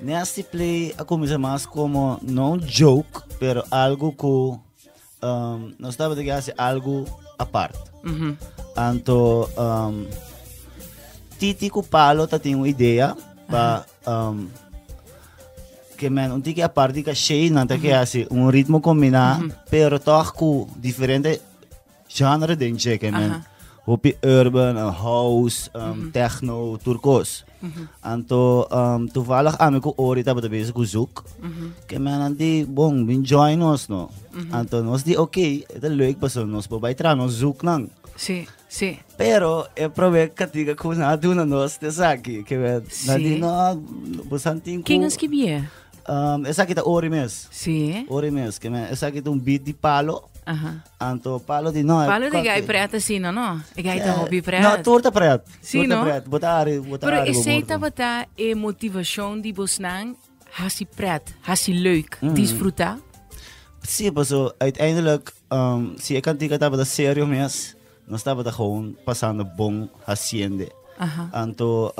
Nasty Play a kuminsá mas komo no un joke, pero algu ku um, nos tabata ke hasi algu apart. Anto um, Titi ku Palo ta tin un idea pa um, ke men un tiki apart di caché nan ta ke hasi un ritmo kombiná, pero toch ku diferente Genre den dje ke men hopi urban, house, techno, tur kos. Anto toevallig ami ku Ori tabata bezig ku zoek. Ke men nan di, bon, bin join nos no. Anto nos di ok, e ta leuk pasobra nos por bai traha nos zoeknan. Sí, sí. Pero e prome katika ku nan a duna nos ta esaki. Ke men nan di no, bosan tin ku. Ken a skibié? Esaki ta Ori mes. Sí. Ori mes. Ke men esaki ta un beat di palo. Aha. Anto palo di no. Palo di gai pret asina, no? E gai ta hopi pret. No, tur ta pret. Sí, tur ta no? pret. Bo ta ari, bo ta Pero ari bo esei morto. tabata e motivacion di bosnan hasi pret, hasi leuk, disfruta. Sí, paso uiteindelijk, si e kantika tabata serio mes, nos tabata gewoon pasando bon haciende. Aha. Anto,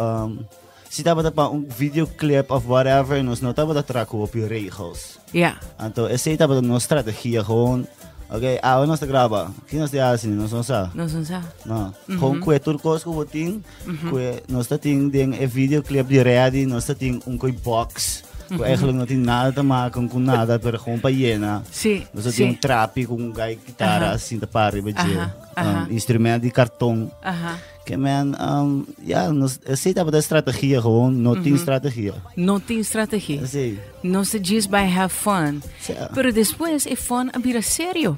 si tabata pa un videoclip of whatever, nos no tabata traha ku hopi regels. Ja. Anto, esei tabata nos strategia gewoon, ok, awe nos ta graba, ki nos ta hasi? Nos no sa. Nos no sa. No. Gewoon kue tur kos ku bo tin, kue nos ta tin den e videoclip di Ready, nos ta tin un koi box, ku eigenlijk no tin nada te maken ku nada, pero gewoon pa yena. Sí, Nos ta sí. tin un trapi ku un gai kitara sinta pa riba dje. Aha, aha. Instrument di karton. Aha. Ke men, ja, nos, esei tabata e strategia gewoon, no tin strategia. No tin strategia. Esei. Nos ta djis bai have fun. Sí. Pero despues e fun a bira serio.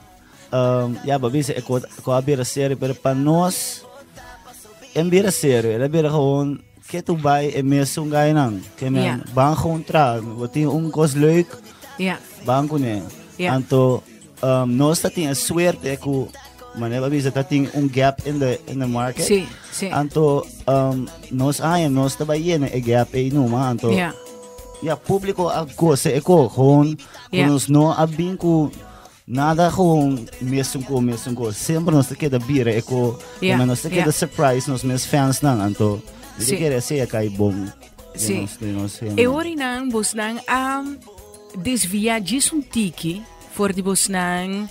Ja, bo bisa e ko a bira serio, pero pa nos en bira serio, el a bira gewoon ke tu bai e mesun gainan. Ke men ban gewoon tra, bo tin un kos leuk, ban kuné. Anto nos ta tin e suerte ku manera bo bisa ta tin un gap in the in the market. Sí, sí. Anto nos haña nos ta bai yena e gap ei numa, anto ya publico a gosa e ko gewoon ku nos no a bin ku nada gewoon mesun ko mesun ko. Semper nos ta keda bira e ko yeah. nos ta keda surprise nos mes fans nan anto mi ta kere sea kai bon. Sí. E orinan bosnan a desvia djis un tiki for di bosnan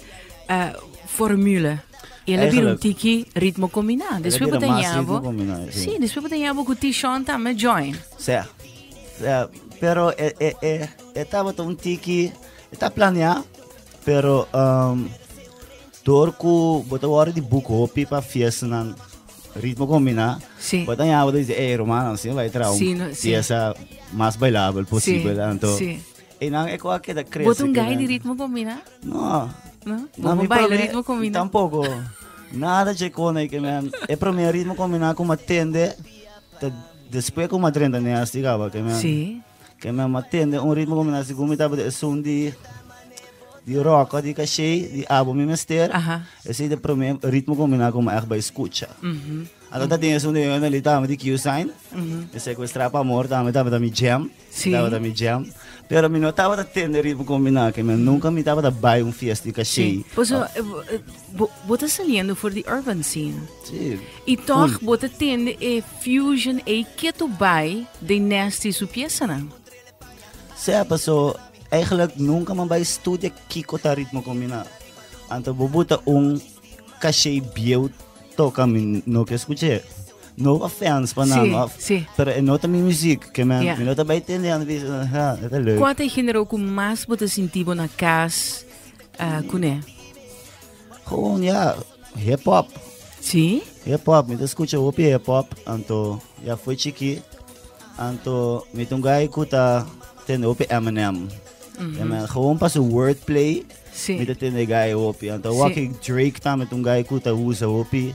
uh, formule. E la bira un tiki ritmo combina. Después bira mas botanhabo. ritmo combina, sí. Sí, después botanhabo ku Tishon tambe join. Sí. Sí, pero e e e e tabata un tiki E ta planeá, pero um, door ku bo ta wòrdu di boek hopi pa fiestanan ritmo kombiná, Sí. bo ta ña bo ta dice, ey rumannan, si bai traha un Sí, no, sí. fiesta mas bailabel posibel. Sí, Anto, sí. einan e kos a keda krese. Bo ta un ke guy di men- ritmo kombiná? No. No? No, Bo mi baila prome- ritmo kombiná? Tampoco. Nada dje kona ke men. E prome ritmo kombiná ku mi a tende, ta despues ku mi a drenta Nasty kaba ke men. Sí. Ke mi a tende un ritmo como nasi gumi tabata esun di di rock di caché di abo mi mester. Esei ta prome ritmo combina como echt bai scucha. Anto ta tin esun di Yoneli tambe di Q-Sign. E Secuestra pa Amor tambe tabata mi jam. Tabata mi jam. Pero mi no tabata tende ritmo combina ke mi nunca mi tabata bai un fiesta di caché. Paso bo ta saliendo for di urban scene. Sí. I tòg bo ta tende e fusion ei ketu bai den Nasty su piesanan. Sea, paso eigenlijk nunca mi a bai studia kiko ta ritmo kombiná. Anto bo buta un kashé bieu toka mi no ke skuch'é. No offense pa nan, Sí, of, sí. pero e no ta mi muziek. Ke men, Ja. mi no ta bai tende anto bisa, ha, e ta leuk. Kua ta e genero ku mas bo ta sinti bo na kas kuné? Gewoon ja, hip hop. Sí? Hip hop, mi ta skucha hopi hip hop, anto ja foi chiki, anto mi ta un guy ku ta tende hopi Eminem. Mm -hmm. Gewoon pa su wordplay, sí. mi ta tende guy hopi. Anto sí. wak Drake tambe ta un guy ku ta usa hopi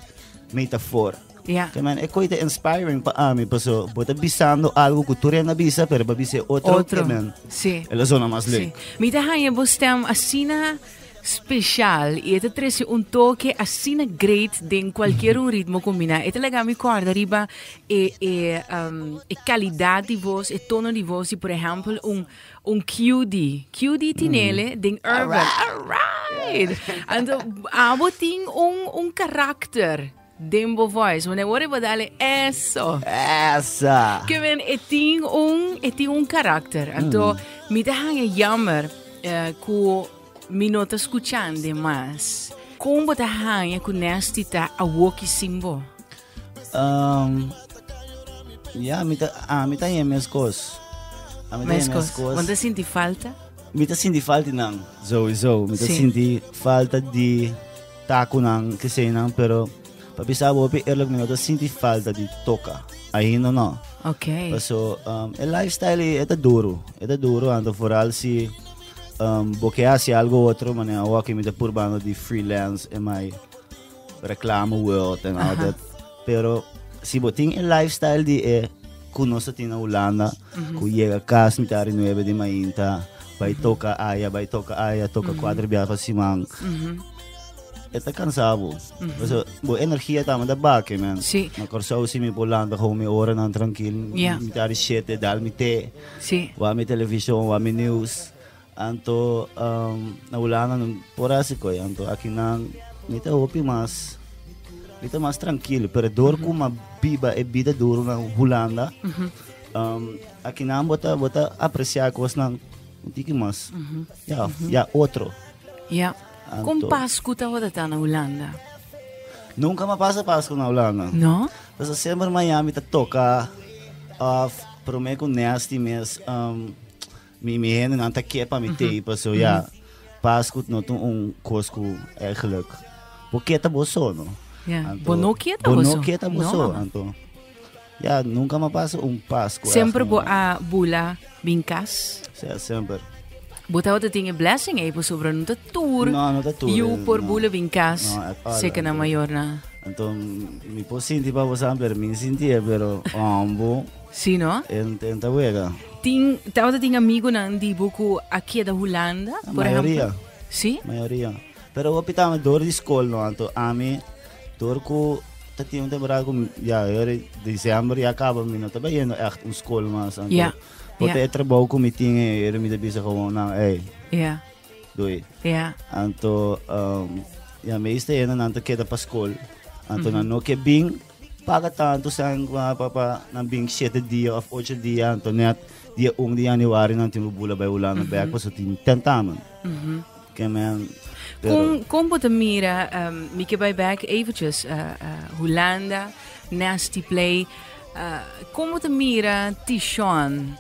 metafoor. Ja. Ke men, e koi ta inspiring pa ami, paso bo ta bisando algo ku tur hende a bisa, pero bo bisa otro, Otro. ke men, Sí. e lo zona mas Sí. leuk. Mi ta haña bo stem asina Special y e ta trece un toke asina great den cualkier un ritmo combina. E ta laga mi corda riba e, e, um, e calidad di voz, e tono di voz di por ehempel un, un QD. QD tinele mm. den urban. Alright! Anto, abo tin un, un karakter. Den bo voice. Wanneer word bo dale eso. Esa. Ke men e tin un e tin un karakter. Anto mi ta hanga jammer ku mi no ta skuchando mas. Kon bo ta hanga ku Nasty ta awoki sin bo? Ja, mi ta, ah, mi ta hanga meskos. Ah, mi ta hanga Meskos. meskos. Bo ta sinti falta? Mi ta sinti falta nan, sowieso. Mi ta Sí. sinti falta di taconan, que sei nan, pero pa bisa bo hopi eerlijk, mi no ta sinti falta di toca. Ainda no. Ok. Paso, e lifestyle e ta duro. E ta duro, anto vooral si bo ke hasi algo otro, mane awo aki mi ta purbando di freelance en my reclame world en al dat. Pero si bo tin e lifestyle di e ku nos ta tin na Hulanda, ku yega kas mitar di nuebe di mainta, bai toka aya, bai toka aya, toka kuater biaha pa siman, e ta kansa bo. Pasobra bo energia tambe ta bake, man. Sí. Na Kòrsou si mi por lanta gewoon mi oranan trankil, Ja. mitar di shete, dal mi te, Sí. wak mi televishon, wak mi news. Anto na Hulanda no por hasi koe, anto akinan mi ta hopi mas, mi ta mas trankilo, pero dor ku mi a biba e bida duro na Hulanda, akinan bo ta bo ta apresia kosnan un tiki mas, ya, ya otro. Ya. Kon Pasku tabata ta na Hulanda? Nunka mi a pasa Pasku na Hulanda. No? Pasobra semper Miami ta toka òf promé ku Nasty mes. Mi mi hendenan ta ke pa mi tei paso ya Pascu no ta un kos ku eigenlijk bo ke ta bo so no. Ja, Anto bo no ke ta bo bo no so. ke ta bo so No. anto ya nunka mi a pasa un Pascu Semper echt bo no. a bula bin kas? Sí, semper. Bo tabata tin e blessing ei pasobra no ta tur No, no ta tur, yu por no. bula bin kas No, at all, seka nan anto. mayornan. Anto mi por sinti pa bo san pero mi sintié pero ombo. Sí, no? En, en ta wega. Tin, tabata tin amigunan di bo ku a keda Hulanda, La por mayoria. ehempel? Sí? Mayoria. Pero hopi tamba door di skol no, anto ami door ku ta tin un temporada ku ya heri december ya kaba mi no ta bayendo echt un skol mas anto Ja, por ja. ta e trabou ku mi tin e heri mi ta bisa gewoon nan ey Ja, doei. ja. Anto ya meeste hendenan ta keda pa skol anto nan no ke bin Paga tantu san ku a papa nan bin shete dia of ocho dia anto net dia un di januari nan tin ku bula bai Hulanda bek pasobra tin tentamen. Ke men pero Kon kon bo ta mira mi ke bai bek eventjes Hulanda Nasty Play kon bo ta mira Tishon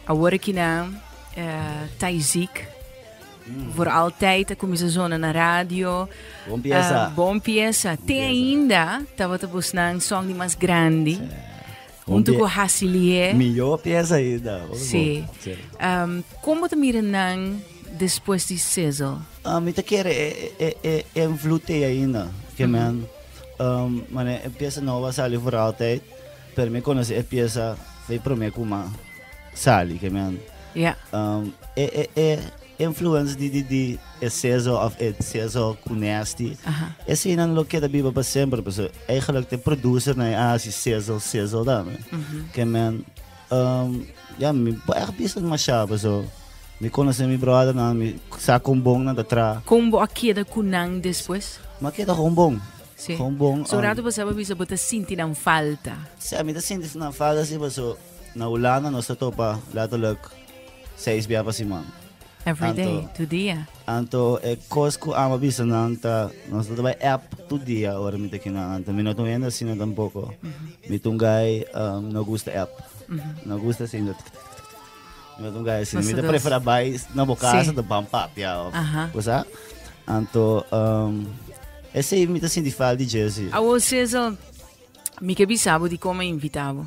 awor aki nan Taizik Voor altijd a cuminsa zona na radio. Bon pieza. Bon pieza. Te ainda tabata bosnan song di mas grandi. Hunto cu Hasilie. Mijo pieza ainda. Sí. Con bo ta mira nan despues di Sizzle? Mi ta kere e e e invloed ei ainda. Ke men, mane e pieza nobo a sali voor altijd, pero mi conoce e pieza fei prome cu ma sali ke men. Ja. E e e influence di di di e Sizzle of e Sizzle ku Nasty. Aha. Eseinan lo keda biba pa semper pasobra eigenlijk te producer nan a hasi Sizzle Sizzle tambe. Ke men ya mi por echt bisa masha pasobra mi konosé mi brothernan mi sa kon bon nan ta traha. Kon bo a keda ku nan despues? Mi a keda gewoon bon. Sí. Gewoon bon. So rato bo sa bo bisa bo ta sinti nan falta. Sí, mi ta sinti nan falta si pasobra Na Hulanda nos ta topa letterlijk seis bia pa siman. Every day, tur dia. Anto e kos ku amo bisa nan ta nos ta bai app tur dia ora mi ta kinan. Anto mi no ta un hende asina tampoko. Mi ta un guy no gusta app. No gusta asina. Mi no ta un guy asina. Mi ta prefera bai na bo casa ta ban papia of bo sa. Anto esei mi ta sinti falta di dje si. Awor Cesar, Mi ke bisa bo dikon mi a invita bo.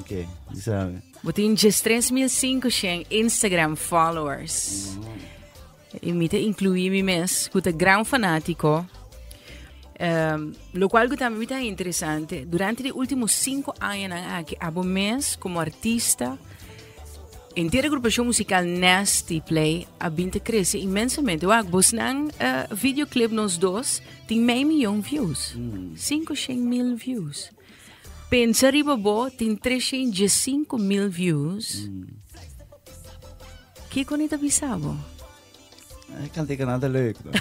Ok, bisa mi. Bo tin 13.500 Instagram followers. I mi ta inclui mi mes, ku ta gran fanatiko. Lokual ku tambe mi ta interesante, durante di ultimo 5 añanan aki, abo mes komo artista, Henter agrupashon musikal Nasty Play a bin ta krese inmensamente. Wak, bosnan videoclip Nos Dos tin mei miyon views. 500 mil views. Pensa Riba Bo tin 315 mil views. Kiko ni ta bisa bo? E kantikanan ta leuk, no?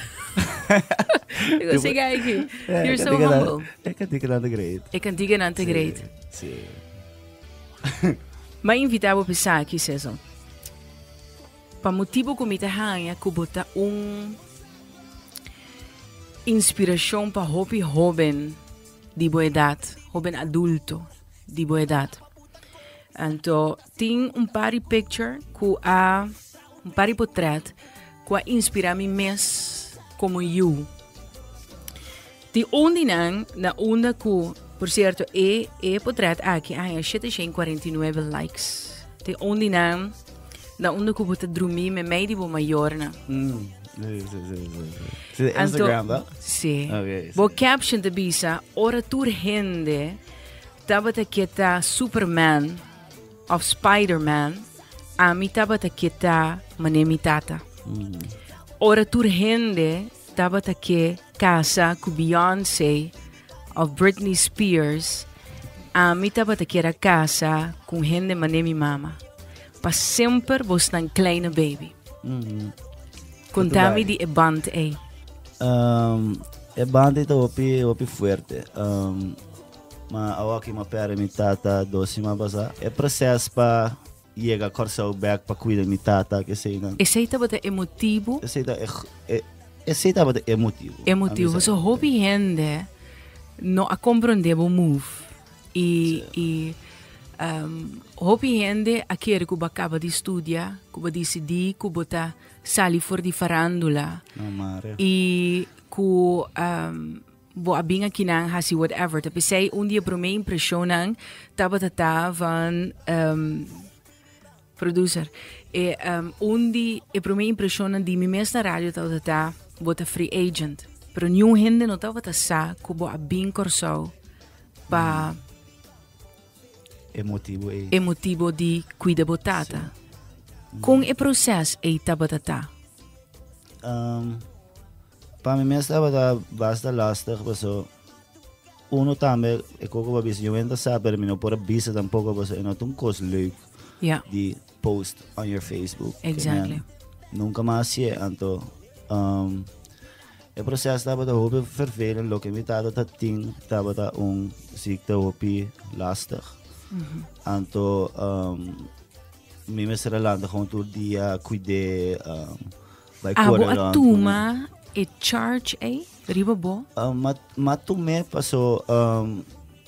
Digo, siga aki. You're so humble. E kantikanan ta great. E kantikanan ta great. Si. M'a invitá bo p'esaki, aki, Cecil. Pa motibu ku mi ta haña ku bo ta un inspirashon pa hopi hóben di bo edat, hóben adulto di bo edat. Anto tin un par di picture ku a un par di potret ku a inspirá mi mes komo yu. Tin un di nan na unda ku, por sierto, e e potret aki a haña 749 likes. Tin un di nan na unda ku bo ta drumí meimei di bo mayornan. Mm. Sí, sí, sí, sí, sí. Sí, Instagram, da? Sí. Okay, Bo sí. caption ta bisa, ora tur hende Tabata ke ta Superman of Spiderman, ami tabata ke ta mane mi tata. Ora tur hende tabata ke kasa ku Beyoncé of Britney Spears, ami tabata kier a kasa ku un hende mane mi mama. Pa semper bosnan kleine baby. Konta mi di e band ei. E band ei ta hopi, hopi fuerte. Ma awor ki m'a perde mi tata dos siman pasá. E proces pa yega Kòrsou bèk pa kuida mi tata keseinan. Esei tabata e motibu? Esei ta e, esei tabata e motibu. E motibu. Pasobra hopi hende no a komprondé bo move. I, i hopi hende a kere ku bo a kaba di studia, ku bo a disidí ku bo ta sali for di farándula. No mare. I ku Bo a bin akinan hasi whatever. Ta p'esei un di e promé impreshonnan tabata ta van producer. E un di e promé impreshonnan di mi mes na radio tabata ta bo ta free agent. Pero niun hende no tabata sa ku bo a bin Kòrsou pa E motibu ei. E motibu di kuida bo tata. Kon e proses ei tabata ta? Pa mi mes tabata basta lastig paso uno tambe e koko pa bisa yo enta sa pero mi no por a bisa tampoco paso e no ta un kos leuk Ja. di post on your Facebook. Ke Exactly. men nunca mas hacié anto e proces tabata hopi vervelend loke mi tata ta tin tabata un ziekte hopi lastig. Anto mi mester a lanta gewoon tur dia cuid'é Bai Abo kore a rond tuma e charge ei riba bo? Ma, ma tum'é paso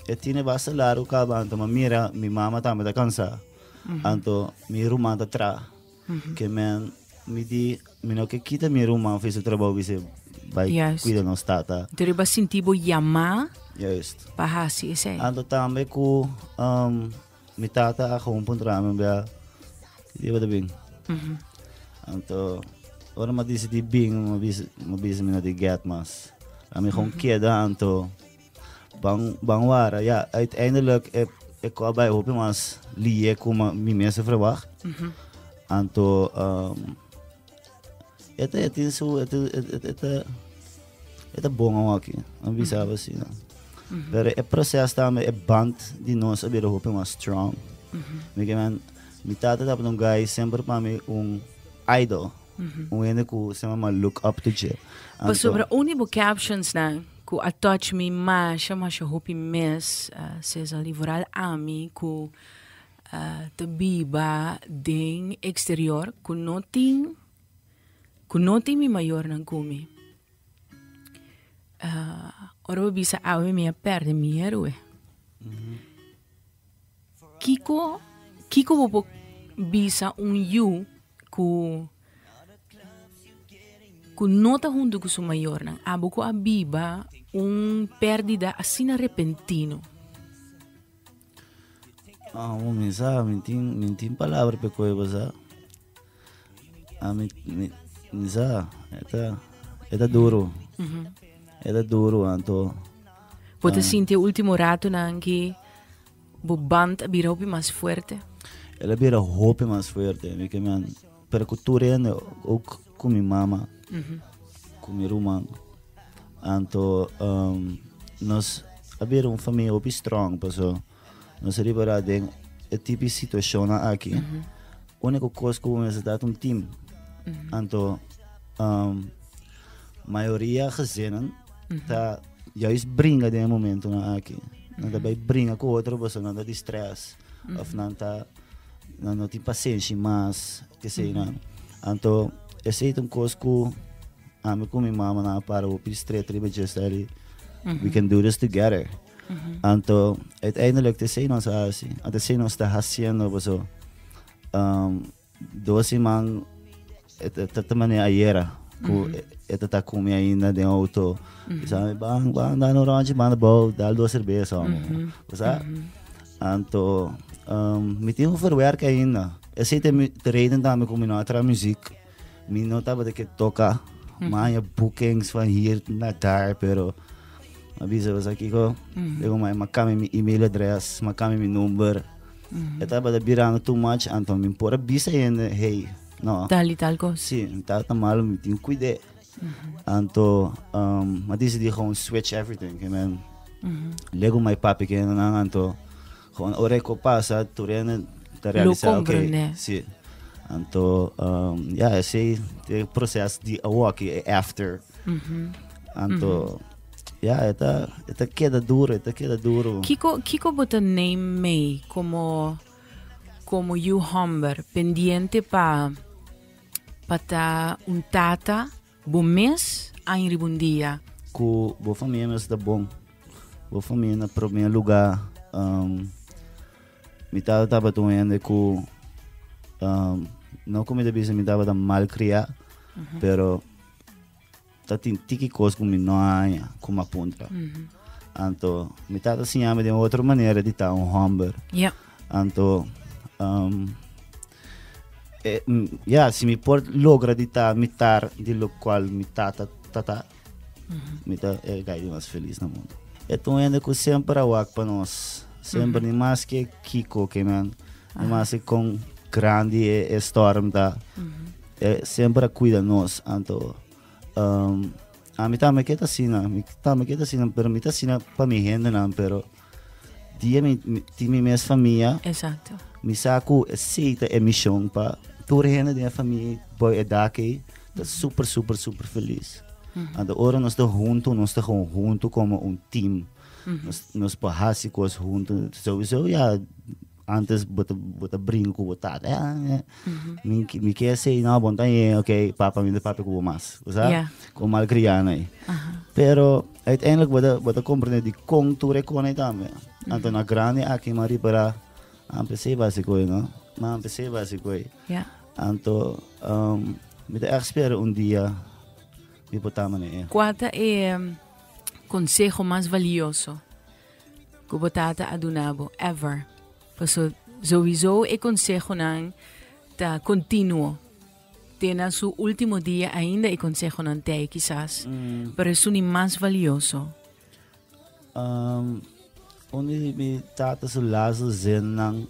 e tine basta largu kaba anto ma mira mi mama tambe ta kansa. Anto mi ruman ta tra. Ke men mi di mi no ke kita mi ruman for su trabou bis'é bai kuida nos tata. Anto riba sinti bo yamá Juist. pa hasi esei. Anto tambe ku Mi tata a gewoon puntra mi bia ki dia bo ta bin. Anto ora mi a disidí bin mi a bisa mi a bisa mi no tin get mas. A mi gewoon keda anto ban ban wara. Ya uiteindelijk e e kos a bai hopi mas liye ku mi mes a verwacht. Anto e ta e tin su e ta e ta e ta bon awaki mi bisa bo asina pero e proces tambe e band di nos a bira hopi mas strong mi ke men mi tata tabata un guy semper pa mi un idol un hende ku semper mi a look up to dje anto Pasobra un di bo captions nan ku a touch mi masha masha hopi mes Cesar y vooral ami ku ta biba den exterior ku no tin ku no tin mi mayornan ku mi. Ora bo bisa awe mi a perde mi heroe. Kiko kiko bo por bisa un yu ku ku no ta huntu ku su mayornan? Abo ku a biba un perdida asina repentino. Ah, mi sa, mi tin, mi tin palabra pe koe bo sa. Ah, mi, mi, mi sa, e ta, e ta duro. E ta duro, anto. Bo ta sinti e ultimo ratonan ki bo band a bira hopi mas fuerte? El a bira hopi mas fuerte, mi ke men, pero ku tur hende, ook ku mi mama, ku mi ruman. Anto nos a bira un famia hopi strong paso nos a ripará den e tipo di situashonnan aki. Úniko kos ku bo mester ta ta un team. Anto. Mayoria gezinnen ta juist bringa den e momentonan aki. Nan ta bai bringa ku otro pasobra nan ta di stress of nan ta nan no tin pasenshi mas kesei nan. Anto esei ta un kos ku ami ku mi mama nan a para hopi stret riba dje stari we can do this together. Anto uiteindelijk ta esei nos a hasi. Anto esei nos ta hasiendo pasobra Dos siman e ta ta manera ayera ku e ta ta ku mi ainda den auto. Bisa mi ban ban dal un rondje banda bou dal dos serbesa homo. Bo sa? Anto mi tin un verwerk ainda. Esei ta mi ta reden tambe ku mi no a traha muziek. Mi no tabata ke toka. Mi a haña bookings van hier naar daar pero mi a bisa bo sa kiko? Digo mi a kambia mi email adres, mi a kambia mi number. E tabata birando too much, anto mi por a bisa hende, hey, no. Tal y tal cos. Sí, mi tata ta malo, mi tin cuid'é. Anto, mi a dicidí gewoon switch everything, ke men. Lego my papi ke nan, anto, gewoon ora e ko pasa, tur hende ta realisa, Lo ok, comprende. sí. Anto, ya, esei ta e proces di awoki, e after. Anto, ya, e ta, e ta keda duro, e ta keda duro. Kiko, kiko bo ta neem mee como, como yu homber pendiente pa, pa ta un tata bo mes ain riba un dia? Ku bo famia mester ta bon. Bo famia na prome lugar. Mi tata tabata un hende ku, no ku mi ta bisa mi tabata malkriá, pero Ta tin tiki kos ku mi no a haña ku mi a puntra. Anto mi tata siña mi den otro manera di ta un hòmber. Ja. Anto ya, si mi por logra di ta mitar di lokual mi tata ta ta, mi ta e gai di mas felis na mundu. E ta un hende ku semper a wak pa nos. Semper, ni maske kiko ke men, ni maske kon grandi e storm ta. E semper a cuida nos, anto ami tambe ke ta asina, mi tambe ke ta asina, pero mi ta asina pa mi hendenan, pero dia mi tin mi mes famia, Exacto. mi sa ku esei ta e mision pa tur hende den e famia bo edat ei ta super super super felis. Anto ora nos ta hunto, nos ta gewoon hunto como un team. Nos nos por hasi kos hunto, souiso ya Antes bo ta bo ta brinca cu bo tata. Eh, eh. Mi mi ke esey no, bon ta bien, ok, papa mi no ta papia cu bo mas. Bo sa? Yeah. Con malcria nan ey. Pero uiteindelijk bo ta bo ta comprende di con tur e con ey tambe. Anto na grandi aki mi a ripara, a empecé basico ey, no? Mi a empecé basico ey. Yeah. Anto mi ta echt spera un dia mi por ta manera ey. Cua ta e conseho mas valioso Ku bo tata a duna bo ever. Paso souiso e konsehonan ta kontinuo. Te na su ultimo dia ainda e konsehonan ta ei kisas. Pero esun di mas valioso. Un di mi tata su laatste zinnan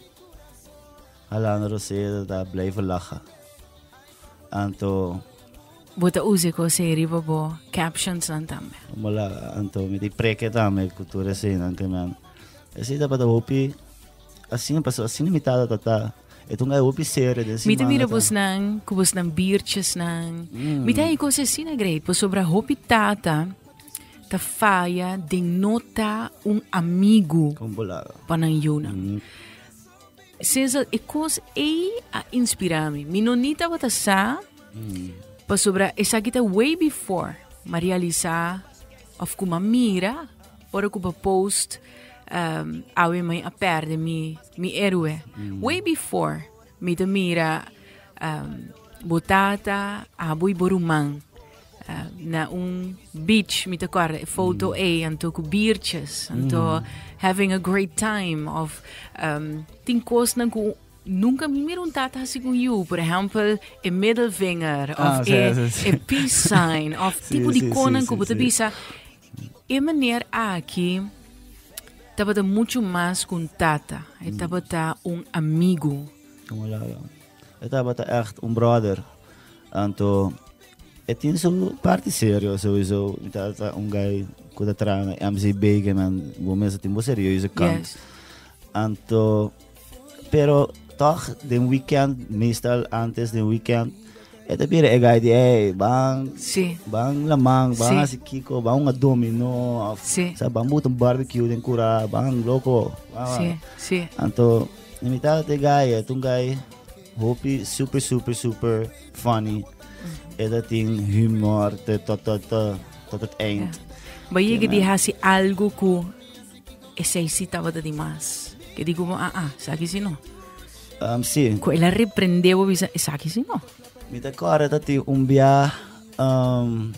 halando roseda ta blijven lachen. Anto. Bo ta usa e kos ei riba bo captionsnan tambe. Mola, anto mi di preke tambe ku tur eseinan ke nan. Esei tabata hopi asina pasobra asina mi tata ta ta. E ta un guy hopi serio den Mi ta siman mira ta. bosnan ku bosnan biertjesnan. Mi ta haña kos asina great pasobra hopi tata ta faya den no ta un amigu Kon bo laga. pa nan yunan. Sinsa e kos ei a inspirá mi. Mi no ni tabata sa pasobra esaki ta way before m'a realisá òf ku m'a mira ora ku bo post awe mi a pèrdè mi mi héroe. Way before mi ta mira bo tata, abo i bo ruman na un beach mi ta kòrda e foto ei anto ku biertjes anto having a great time of tin kosnan ku nunka mi mira un tata hasi ku un yu por ehèmpel e middelvinger of e peace sign of tipo di konan ku bo ta bisa e meneer aki tabata muchu mas ku un tata e tabata un amigu. E tabata ègt un bròder. Anto e tin su parti serio sowieso. Mi ta ta un guy ku ta traha na MCB ke nan bo mester tin bo serioso kant. Yes. Anto pero tòg den weekend meestal antes den weekend. E ta bira e guy di, hey, ban, Sí. ban laman, ban Sí. hasi kiko, ban hunga domino, of, Sí. sa, ban buta un barbecue den kura, ban loko. Ban, Sí, sí. Anto, mi tata ta e guy, e ta un guy hopi super, super, super funny. E ta tin humor te tot, tot, tot, tot het eind. Bo yega di hasi algo ku esei sí tabata di mas. Ke di como, ah, ah, esaki sí no. Um, sí. Ku el a reprende bo bisa, esaki sí no. Mi ta kòrda ta tin un bia um,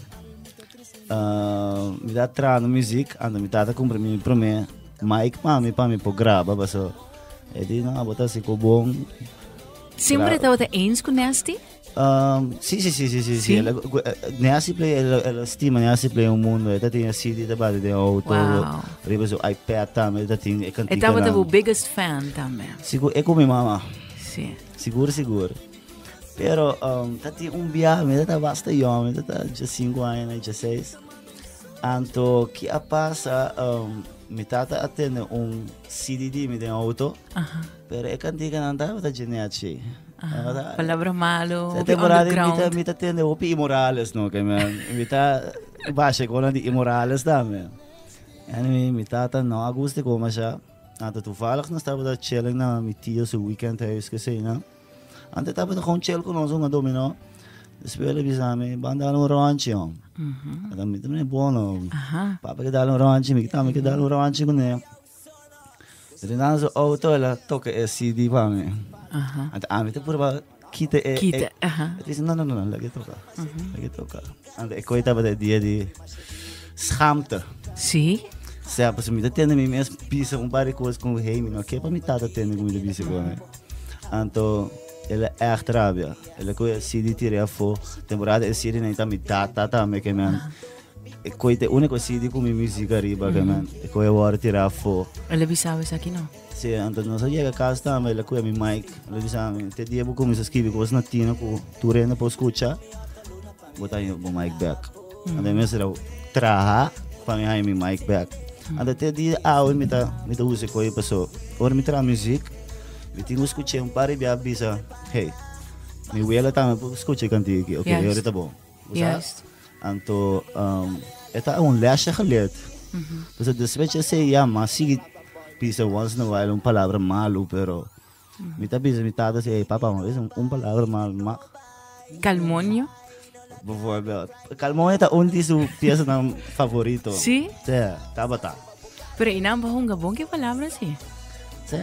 uh, mi ta trahando muziek, anto mi tata kumpra mi promé mic pa mi pa mi por graba, paso e di no, bo ta hasi ku bon. Semper e tabata eens ku Nasty? Um, sí, sí, sí, sí, sí, sí. El, Nasty play, el, el estima Nasty play un mundo. E ta tin CD ta bate den auto. Wow. Riba su iPad tambe, ta tin e cantica. E tabata bo biggest fan tambe. Sigur, e ku mi mama. Sí. Sigur, sigur. Pero um, ta tin un biaha, mi ta basta yong, mi ta 5 aña, 16. Anto, ki a pasa, um, mi tata a tene un CD di mi den auto. Pero e canticanan tabata djenechi. Aha, palabra malo, Sa hopi temporada mi ta, underground. mi ta tende hopi immorales no, ke men. Mi ta basha konan di immorales tambe. En mi, mi tata no a gusta ko masha. Anto toevallig nos tabata chilling na mi tio su weekendhuis ke sei na. Anto tabata gewoon chill ku nos hunga dominó. Despues el a bisa mi, ban dal un rondje jong. Anto mi ta mira bono. Papa ke dal un rondje, mi tambe ke dal un rondje kuné. Renando su auto, el a toca e CD pa mi. Anto ami ta purba kita e... Kita, e, aha. E dice, no, no, no, no, laga e toca. Laga e toca. Anto e koe tabata e dia di schaamte. Sí? Sea, pasobra mi ta tende mi mes bisa un par di kos ku hey, mi no ke pa mi tata tende ku mi ta bisa ku mi. Anto el a ègt rabia. El a kohe e CD tir'é afó. Temporada e CD nan ta mi tata tambe ke men. E koe ta e úniko CD ku mi muziek ariba ke men. E koe a wòrdu tirá afó. El a bisa bo esaki no? Sí, anto nos a yega kas tambe, el a kohe mi mic, el a bisa mi, te dia bo kuminsá skibi kos na tino ku tur hende por skucha, bo ta haña bo mic bèk. Anto mi mester a traha pa mi haña mi mic bèk. Anto te dia awe mi ta mi ta usa e koe paso ora mi traha muziek, mi tin ku skuch'é un par di bia bisa, hey, mi wela tambe por skucha e kantika aki, oke, e ora ta bon. Juist. Anto um, e ta un lesje geleerd. Mm -hmm. Dus despues je sei, ja, maar sigui bisa once in a while un palabra malo, pero mm -hmm. mi ta bisa mi tata sei, hey, papa, maar un, un palabra malo mag. Calmonio? Bijvoorbeeld. Calmonio ta un di su piesanan favorito. Sí? Sí, tabata. Pero inam ba hunga bon ke palabra, sí? Sí.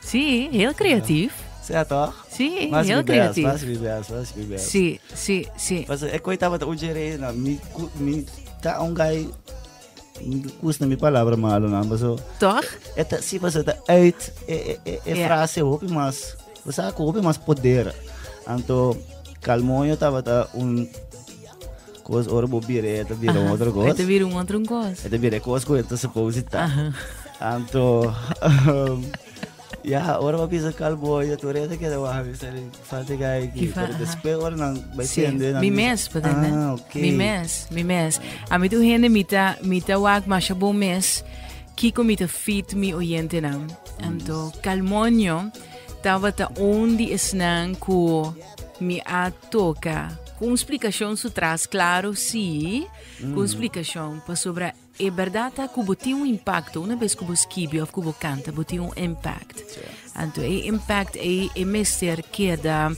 Sí, heel creatief. Sí, toch? Sí, Mas heel mi best, creatief. mas mi best, mas mi best. Sí, sí, sí. Paso e koi tabata un jerena, mi, mi ta un guy, mi gusta mi palabra malo nan, paso. Toch? E ta, sí, paso ta uit, e, e, e, e Ja. frase hopi mas, o sea, ku hopi mas poder. Anto, Calmoño tabata un kos, ora bo bira, e ta bira un otro kos. E ta bira un otro kos. E ta bira e kos ku e ta supposed ta. Anto, Ya, ora bo bisa kalboyo, tur hende keda wak bisa di falta gai aki. Ki fa- Pero despues ora nan bai Sí, tende, nan mi bisa, mes, pa tende. Ah, ok. Mi mes, mi mes. A mi tu hende mi ta, mi ta wak masha bon mes kiko mi ta fit mi oyentenan. Anto, Calmonio tabata un di esnan ku mi a toka. Ku un splikashon su tras, klaro, sí, ku un splikashon pasobra E berdad ta ku bo tin un impakto, una bes ku bo skibi of ku bo kanta, bo tin un impact. Anto e impact ei e mester keda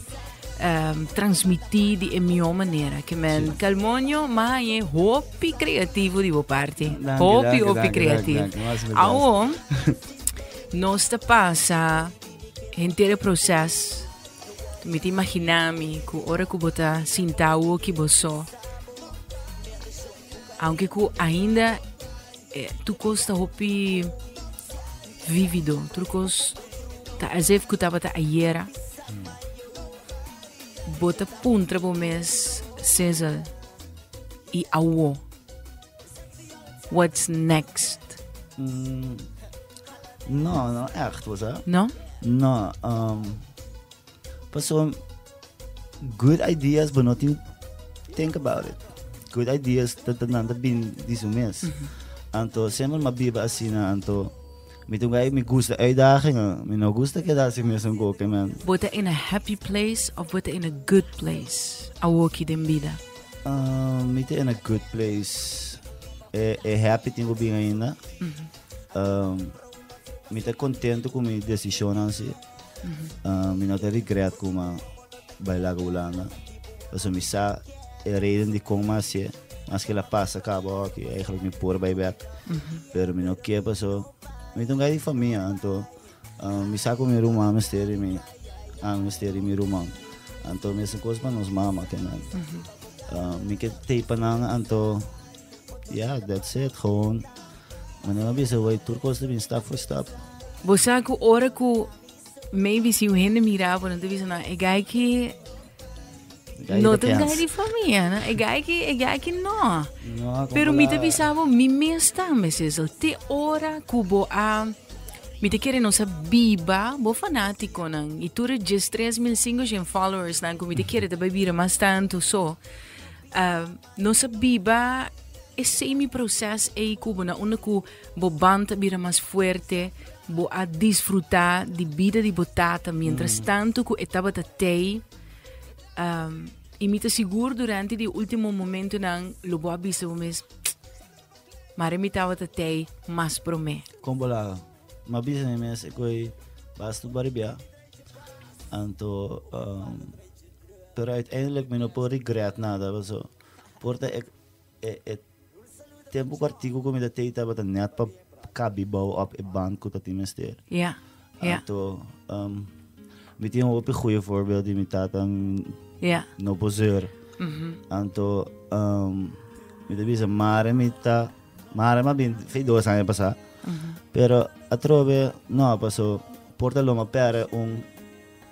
um, transmití di e mihó manera. Ke men Calmonio ma hañe hopi creativo di bo parti. Danki, Hopi, danki, hopi danki, creativo. danki, danki. Mas best. Awo, nos ta pasa henter e proces. Mi ta imagina mi ku ora ku bo ta sinta awo ki bo so, Aunke ku ainda eh, tur kos ta hopi vivido, tur kos ta as if ku tabata ayera. Bo ta puntra bo mes, Cesar, i awo. What's next? No, no echt, was dat? No? No, um, Pasobra good ideas bo no tin think about it. Good ideas ta ta nan ta bin di su mes. Anto semper m'a biba asina anto Mi ta un guy mi gusta uitdagingen. Mi no gusta keda así mesun koke, man. Bo ta in a happy place of bo ta in a good place awoki den bida? Mi ta in a good place. E, e happy tin ku bin ainda. Mi ta contento ku mi decisionnan si. Mi no ta regret ku m'a bai laga Hulanda. Pasobra mi sa e reden di kon m'a hasié. Maske el a pasa kaba aki, eigenlijk mi por bai bek. Pero mi no ke paso mi ta un guy di famia, anto mi sa ku mi ruman mester di mi, ami mester di mi ruman. Anto mesun kos pa nos mama ke nan. Mi ke tei pa nan, anto ya, that's it, gewoon manera mi a bisa wey tur kos ta bin stap for stap. Bo sa ku ora ku maybe si un hende mira bo nan ta bisa nan e guy ki No ta un guy di famia, no? E guy ki, e guy ki no. No, Pero mi ta bisa bo, mi mes tambe, Cecil. Te ora ku bo a, mi ta kere nos a biba, bo fanatikonan, i tur e 13.500 followers nan ku mi ta kere ta bai bira mas tantu so. Uh, nos a biba e semi proces ei ku bo na unda ku bo band a bira mas fuerte, bo a disfruta di bida di bo tata mientras tanto ku e tabata tei. Um, i mi ta sigur durante di ultimo momentonan lo bo a bisa bo mes, mare mi tabata tei mas promé. Kon bo laga? Mi a bisa mi mes e koi basta baribia. Anto, um, pero uiteindelijk mi no por regret nada, paso por ta e, e, e tempo kòrtiku ku mi ta tei tabata nèt pa kabi bou op e band ku ta tin mester. Ja, ja. Anto, um, mi tin hopi goeie voorbeeld di mi tata, Ja. no por zeur. Anto, um, mi ta bisa mare mi ta, mare mi a bin fe dos aña pasá. Pero atrobe no, paso por ta lo mi a pèrdè un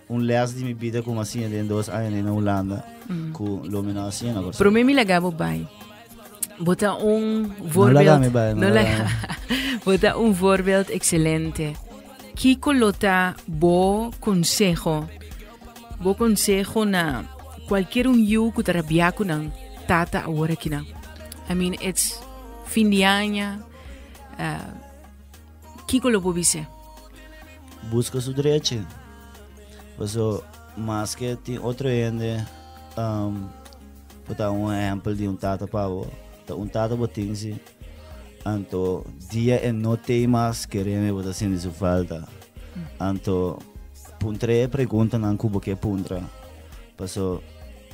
Un les di mi bida ku mi a siña den dos aña na Hulanda ku lo mi no a siña na Kòrsou. Promé mi laga bo bai. Bo ta un voorbeeld. No laga mi bai, no laga mi. Bo ta un voorbeeld excelente. Kiko lo ta bo conseho? Bo conseho na cualkier un yu ku ta rabia ku nan tata awor aki nan. I mean, it's fin di aña. Uh, Kiko lo bo bis'é? Buska su drechi. Paso maske tin otro hende um, por ta un ehempel di un tata pa bo, ta un tata bo tin si. Anto dia e no tei mas kereme bo ta sinti su falta. Anto puntra e preguntanan ku bo ke puntra. Paso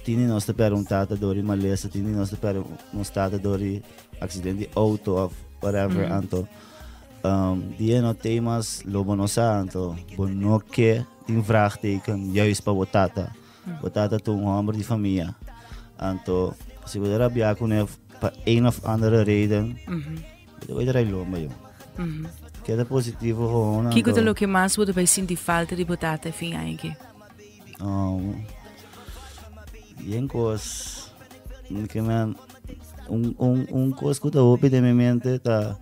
tin di nos ta perde un tata dor di malesa, tin di nos ta perde nos tata dor di accidente di auto of whatever. Anto Um, dia no tei mas lo bo no sa, anto bo no ke tin vraagteken juist pa bo tata. Bo tata ta un homber di familia. Anto, si bo ta rabia ku ne pa een of andere reden, bo ta bai drai lomba, yo. Keda positivo gewoon, Kiko ta anto. loke mas bo ta bai sinti falta di bo tata e fin aña aki? Um, yen kos, ke men, un, un, un kos ku ta hopi den mi mente ta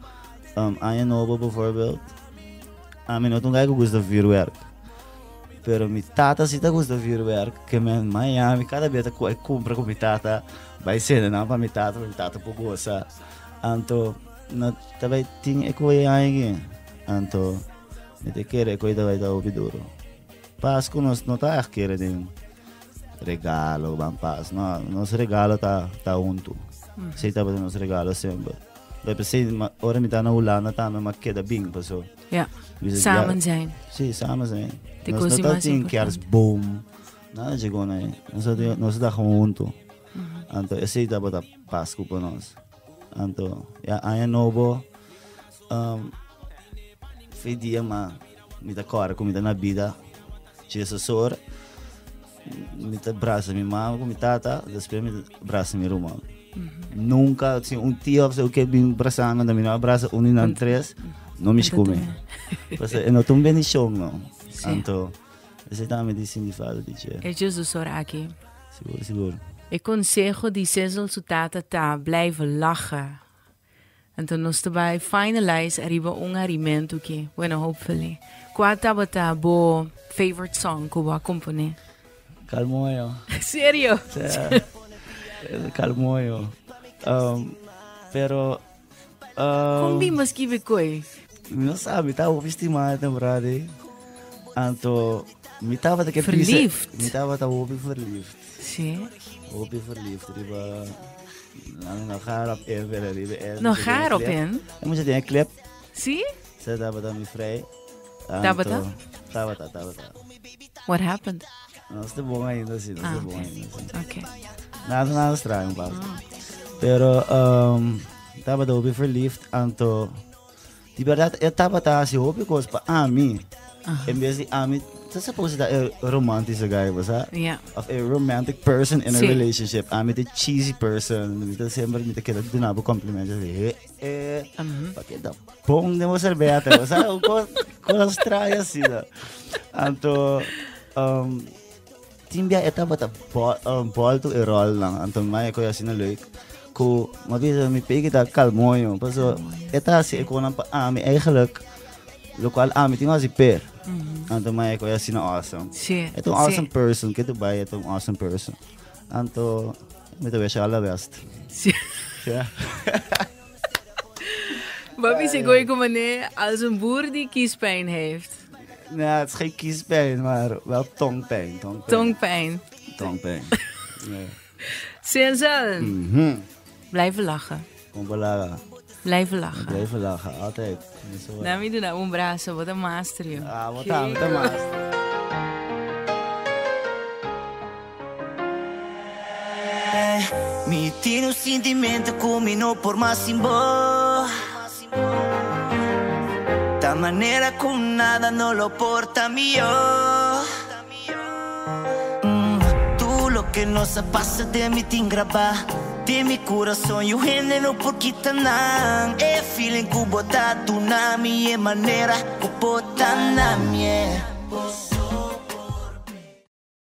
um, aña nobo bijvoorbeeld. Ami no ta un guy ku gusta vuurwerk. Pero mi tata si ta gusta vuurwerk. Ke men Miami kada bes ta ku kumpra ku mi tata, bai sende nan pa mi tata, pa mi tata por gosa. Anto, no ta bai tin e koe aña aki. Anto, mi ta kere e koe ta bai ta hopi duro. Pasku nos no ta echt kere den regalo ban pas. No, nos regalo ta ta huntu. Esei tabata nos regalo semper. Pero p'esei ora mi ta na Hulanda tambe m'a keda bin paso. Ja, samen zijn. Si, samen zijn. Te Nos kos no di ta mas tin importante. kerstboom. Nada dje na ei. Nos ta nos ta gewoon huntu. Anto esei tabata Pasku pa nos. Anto ya aña nobo um, fe dia ma Mi ta kòrda ku mi ta na bida Jesus ora mi ta brasa mi mama ku mi tata despues mi ta brasa mi ruman. Nunka si un tio of ke bin brasa mi mi no a brasa un di nan tres no mishi ku mi. Pasobra e no ta un bendishon no. Anto esei tambe di sinti falta di dje. E Jesus ora aki. Sigur sigur. E konseho di Cecil su tata ta blijven lachen. Anto nos ta bai finalize ariba un harimentu ki. Bueno, hopefully. Kua tabata bo favorite song ku bo a komponé? Kalmoyo. Serio? Sea, Kalmoyo. Um, pero... Kon Um, bin bo skibi koi? Mi no sa, mi taba hopi stima e temporada ei. Anto mi tabata ke pisa. Verliefd. Mi tabata hopi verliefd. Sí. Hopi verliefd riba no, no ga erop in verder riba e. No ga erop in. E mucha den e clip. Sí? Zij tabata mi vrij. Tabata? Tabata, tabata. What happened? Nos ta bon ainda, sí, nos Ah, ta bon ok. ainda, sí. Ok. Nada, nada straño pasa. Pero tabata hopi verliefd, anto di berdad e tabata hasi hopi kos pa ami. En bes di ami, ta suppose ta e romantische guy, bo sa? Ja. Of a romantic person in a Sí. relationship. Ami ta cheesy person. Mi ta semper mi ta keda duna bo complimentjes. He, eh, pa keda bon den bo serbeta, bo sa? Un kos, kos straño asina. Anto, tin bia e tabata bolto e rolnan. Anto mai e koe asina leuk. Ku, mi a bisa mi peki ta kalmoño. Paso, e ta hasi e konan pa ami eigenlijk. Locual ami tin hasi per. Anto mai e koe asina awesome. Sí, E ta un sí. awesome person. Ke tu bai e ta un awesome person. Anto, mi ta wish all the best. Sí. Ja. Papi, se gooi como nee, als een boer die kiespijn heeft. Nou, het is geen kiespijn, maar wel tongpijn. Tongpijn. Tongpijn. Tongpijn. Nee. Senzel. Blijven lachen. Kom maar lachen. Blijven lachen. Blijven lachen, altijd. Zo. Dami duna un brazo, bo ta master, joh. Ah, wat aan, wat master. Mi tin un sentimento cu mi no por mas sin bo. Ta manera cu nada no lo por ta mihor. Tur loke nos a pasa den mi tin graba. Den mi curason yu hende no por kita nan. E feeling cu bo ta duna mi e manera cu bo ta na mi.